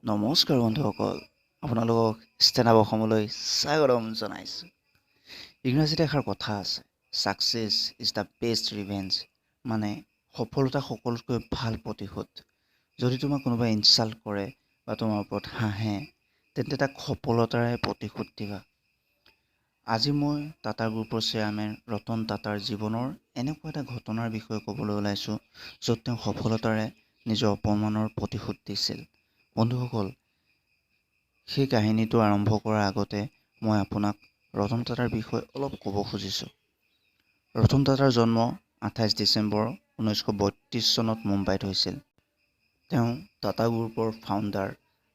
নমস্কাৰ বন্ধুসকল, আপোনালোকক ষ্টেণ্ড আপ অসমলৈ স্বাগতম জনাইছোঁ। ইংৰাজীত এষাৰ কথা আছে, "Success is the best revenge", মানে সফলতা সকলোতকৈ ভাল প্ৰতিশোধ। যদি তোমাক কোনোবাই ইনচাল্ট কৰে বা তোমাৰ ওপৰত হাঁহে, তেন্তে তাক সফলতাৰে প্ৰতিশোধ দিবা। আজি মই টাটা গ্ৰুপৰ চেয়াৰমেন ৰতন টাটাৰ জীৱনৰ এনেকুৱা এটা ঘটনাৰ বিষয়ে ক'বলৈ ওলাইছোঁ, য'ত তেওঁ সফলতাৰে নিজৰ অপমানৰ প্ৰতিশোধ দিছিল। বন্ধুসকল, সেই কাহিনীটো আৰম্ভ কৰাৰ আগতে মই আপোনাক ৰতন টাটাৰ বিষয়ে অলপ ক'ব খুজিছোঁ। ৰতন টাটাৰ জন্ম 28 ডিচেম্বৰ 1932 চনত মুম্বাইত হৈছিল। তেওঁ টাটা গ্ৰুপৰ ফাউণ্ডাৰ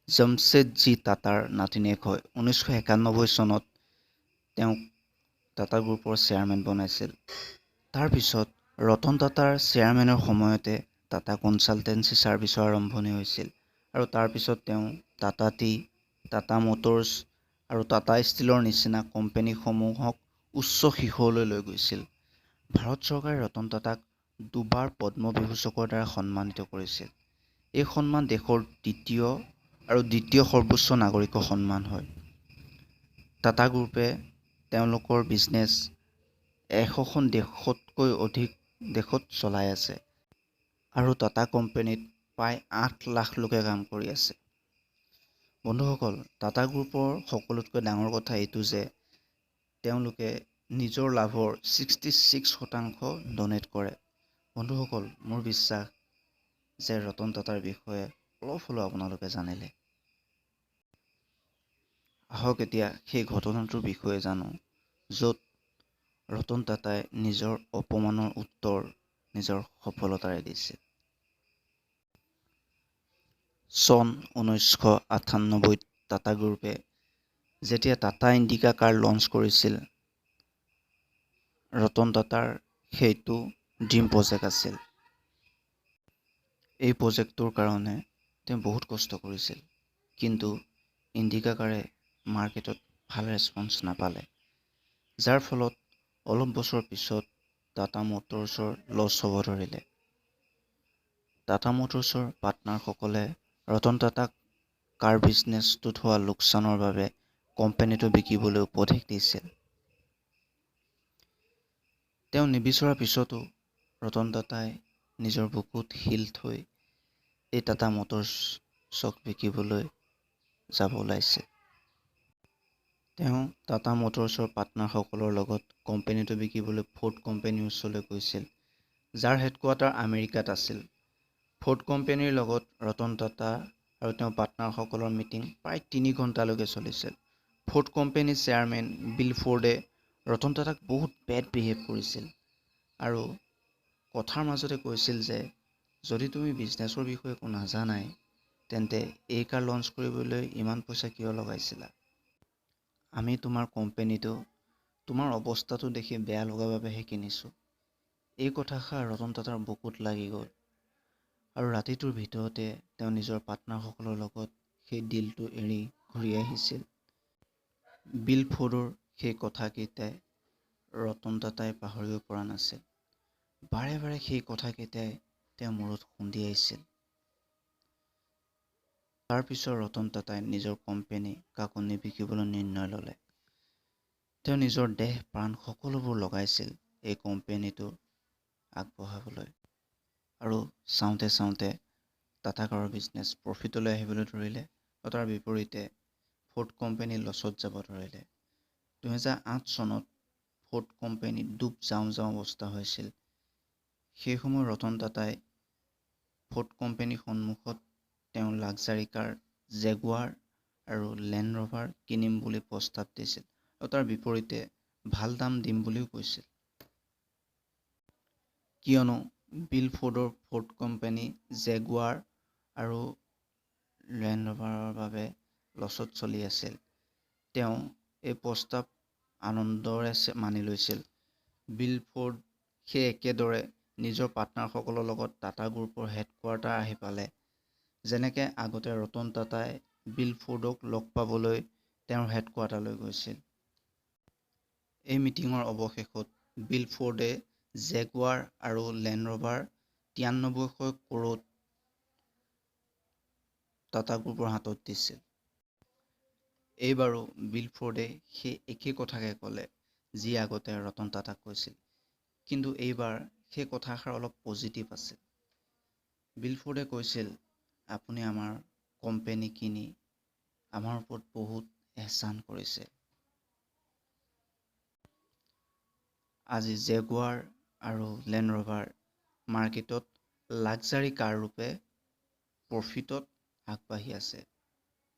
জামছেদজী টাটাৰ নাতিনীয়েক হয়। 1991 চনত তেওঁক টাটা গ্ৰুপৰ চেয়াৰমেন বনাইছিল। তাৰপিছত ৰতন টাটাৰ চেয়াৰমেনৰ সময়তে টাটা কনচালটেঞ্চি ছাৰ্ভিচৰ আৰম্ভণি হৈছিল আৰু তাৰপিছত তেওঁ টাটা টি, টাটা মটৰ্ছ আৰু টাটা ষ্টীলৰ নিচিনা কোম্পেনীসমূহক উচ্চ শিখৰলৈ লৈ গৈছিল। ভাৰত চৰকাৰে ৰতন টাটাক দুবাৰ পদ্মবিভূষণৰ দ্বাৰা সন্মানিত কৰিছিল। এই সন্মান দেশৰ তৃতীয় আৰু দ্বিতীয় সৰ্বোচ্চ নাগৰিকৰ সন্মান হয়। টাটা গ্ৰুপে তেওঁলোকৰ বিজনেছ 100খন দেশতকৈ অধিক দেশত চলাই আছে আৰু টাটা কোম্পেনীত প্ৰায় 8 লাখ লোকে কাম কৰি আছে। বন্ধুসকল, টাটা গ্ৰুপৰ সকলোতকৈ ডাঙৰ কথা এইটো যে তেওঁলোকে নিজৰ লাভৰ 66% ডনেট কৰে। বন্ধুসকল, মোৰ বিশ্বাস যে ৰতন টাটাৰ বিষয়ে অলপ হ'লেও আপোনালোকে জানিলে। আহক, এতিয়া সেই ঘটনাটোৰ বিষয়ে জানো, য'ত ৰতন টাটাই নিজৰ অপমানৰ উত্তৰ নিজৰ সফলতাৰে দিছিল। চন 1998ত টাটা গ্ৰুপে যেতিয়া টাটা ইণ্ডিকা কাৰ লঞ্চ কৰিছিল, ৰতন টাটাৰ সেইটো ড্ৰিম প্ৰজেক্ট আছিল। এই প্ৰজেক্টটোৰ কাৰণে তেওঁ বহুত কষ্ট কৰিছিল, কিন্তু ইণ্ডিকা কাৰে মাৰ্কেটত ভাল ৰেছপন্স নাপালে, যাৰ ফলত অলপ বছৰ পিছত টাটা মটৰ্ছৰ লছ হ'ব ধৰিলে। টাটা মটৰ্ছৰ পাৰ্টনাৰসকলে ৰতন টাটাক কাৰ বিজনেছটোত হোৱা লোকচানৰ বাবে কোম্পেনীটো বিকিবলৈ উপদেশ দিছিল। তেওঁ নিবিচৰাৰ পিছতো ৰতন টাটাই নিজৰ বুকুত শিল থৈ এই টাটা মটৰ্ছক বিকিবলৈ যাব ওলাইছিল। তেওঁ টাটা মটৰ্ছৰ পাৰ্টনাৰসকলৰ লগত কোম্পেনীটো বিকিবলৈ ফ'ৰ্ড কোম্পেনীৰ ওচৰলৈ গৈছিল, যাৰ হেডকোৱাৰ্টাৰ আমেৰিকাত আছিল। ফ'ৰ্ড কোম্পেনীৰ লগত ৰতন টাটা আৰু তেওঁৰ পাৰ্টনাৰসকলৰ মিটিং প্ৰায় 3 ঘণ্টালৈকে চলিছিল। ফ'ৰ্ড কোম্পেনীৰ চেয়াৰমেন বিল ফ'ৰ্ডে ৰতন টাটাক বহুত বেড বিহেভ কৰিছিল আৰু কথাৰ মাজতে কৈছিল যে যদি তুমি বিজনেছৰ বিষয়ে একো নাজানাই, তেন্তে এই কাৰ লঞ্চ কৰিবলৈ ইমান পইচা কিয় লগাইছিলা? আমি তোমাৰ কোম্পেনীটো তোমাৰ অৱস্থাটো দেখি বেয়া লগা বাবেহে কিনিছোঁ। এই কথাষাৰ ৰতন টাটাৰ বুকুত লাগি গ'ল আৰু ৰাতিটোৰ ভিতৰতে তেওঁ নিজৰ পাৰ্টনাৰসকলৰ লগত সেই ডিলটো এৰি ঘূৰি আহিছিল। বিল ফ'ৰ্ডৰ সেই কথাকেইটাই ৰতন টাটাই পাহৰিব পৰা নাছিল। বাৰে বাৰে সেই কথাকেইটাই তেওঁৰ মূৰত খুন্দিয়াইছিল। তাৰপিছত ৰতন টাটাই নিজৰ কোম্পেনী কাকো নিবিকিবলৈ নিৰ্ণয় ল'লে। তেওঁ নিজৰ দেহ প্ৰাণ সকলোবোৰ লগাইছিল এই কোম্পেনীটো আগবঢ়াবলৈ আৰু চাওঁতে চাওঁতে টাটা কাৰৰ বিজনেছ প্ৰফিটলৈ আহিবলৈ ধৰিলে আৰু তাৰ বিপৰীতে ফ'ৰ্ড কোম্পেনী লছত যাব ধৰিলে। 2008 চনত ফ'ৰ্ড কোম্পেনী ডুব যাওঁ যাওঁ অৱস্থা হৈছিল। সেই সময়ত ৰতন টাটাই ফ'ৰ্ড কোম্পেনীৰ সন্মুখত তেওঁৰ লাক্সাৰী কাৰ জেগুৱাৰ আৰু লেণ্ড ৰভাৰ কিনিম বুলি প্ৰস্তাৱ দিছিল আৰু তাৰ বিপৰীতে ভাল দাম দিম বুলিও কৈছিল, কিয়নো বিল ফ'ৰ্ডৰ ফ'ৰ্ড কোম্পেনী জেগুৱাৰ আৰু লেণ্ড ৰভাৰৰ বাবে লছত চলি আছিল। তেওঁ এই প্ৰস্তাৱ আনন্দৰে মানি লৈছিল। বিল ফ'ৰ্ড সেই একেদৰে নিজৰ পাৰ্টনাৰসকলৰ লগত টাটা গ্ৰুপৰ হেডকোৱাৰ্টাৰ আহি পালে, যেনেকৈ আগতে ৰতন টাটাই বিল ফ'ৰ্ডক লগ পাবলৈ তেওঁৰ হেডকোৱাৰ্টাৰলৈ গৈছিল। এই মিটিঙৰ অৱশেষত বিল ফ'ৰ্ডে জেগুৱাৰ আৰু লেণ্ড ৰভাৰ 93 ক্ৰ'ৰত টাটা গ্ৰুপৰ হাতত দিছিল। এইবাৰো বিল ফ'ৰ্ডে সেই একেই কথাকে ক'লে যি আগতে ৰতন টাটাক কৈছিল, কিন্তু এইবাৰ সেই কথাষাৰ অলপ পজিটিভ আছিল। বিল ফ'ৰ্ডে কৈছিল, আপুনি আমাৰ কোম্পেনী কিনি আমাৰ ওপৰত বহুত এহচান কৰিছে। আজি জেগুৱাৰ আৰু লেণ্ড ৰভাৰ মাৰ্কেটত লাক্সাৰী কাৰ ৰূপে প্ৰফিটত আগবাঢ়ি আছে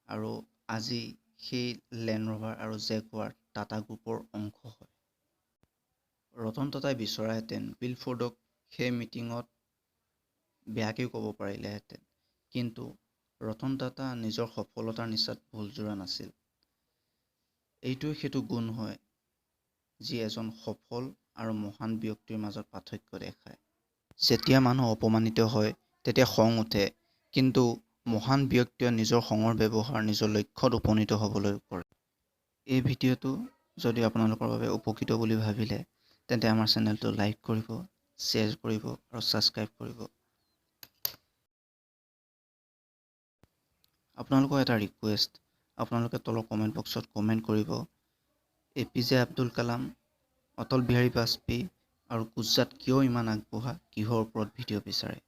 আৰু আজি সেই লেণ্ড ৰভাৰ আৰু জেগুৱাৰ টাটা গ্ৰুপৰ অংশ হয়। ৰতন টাটাই বিচৰাহেঁতেন বিল ফ'ৰ্ডক সেই মিটিঙত বেয়াকৈ ক'ব পাৰিলেহেঁতেন, কিন্তু ৰতন টাটা নিজৰ সফলতাৰ নিচাত ভুল যোৰা নাছিল। এইটোৱে সেইটো গুণ হয় যি এজন সফল আৰু মহান ব্যক্তিৰ মাজত পাৰ্থক্য দেখায়। যেতিয়া মানুহ অপমানিত হয় তেতিয়া খং উঠে, কিন্তু মহান ব্যক্তিয়ে নিজৰ খঙৰ ব্যৱহাৰ নিজৰ লক্ষ্যত উপনীত হ'বলৈ কৰে। এই ভিডিঅ'টো যদি আপোনালোকৰ বাবে উপকৃত বুলি ভাবিলে তেন্তে আমাৰ চেনেলটো লাইক কৰিব, শ্বেয়াৰ কৰিব আৰু ছাবস্ক্ৰাইব কৰিব। আপোনালোকৰ এটা ৰিকুৱেষ্ট, আপোনালোকে তলৰ কমেণ্ট বক্সত কমেণ্ট কৰিব A P J Abdul Kalam, Atal Bihari Vajpayee আৰু গুজৰাট কিয় ইমান আগবঢ়া, কিহৰ ওপৰত ভিডিঅ' বিচাৰে।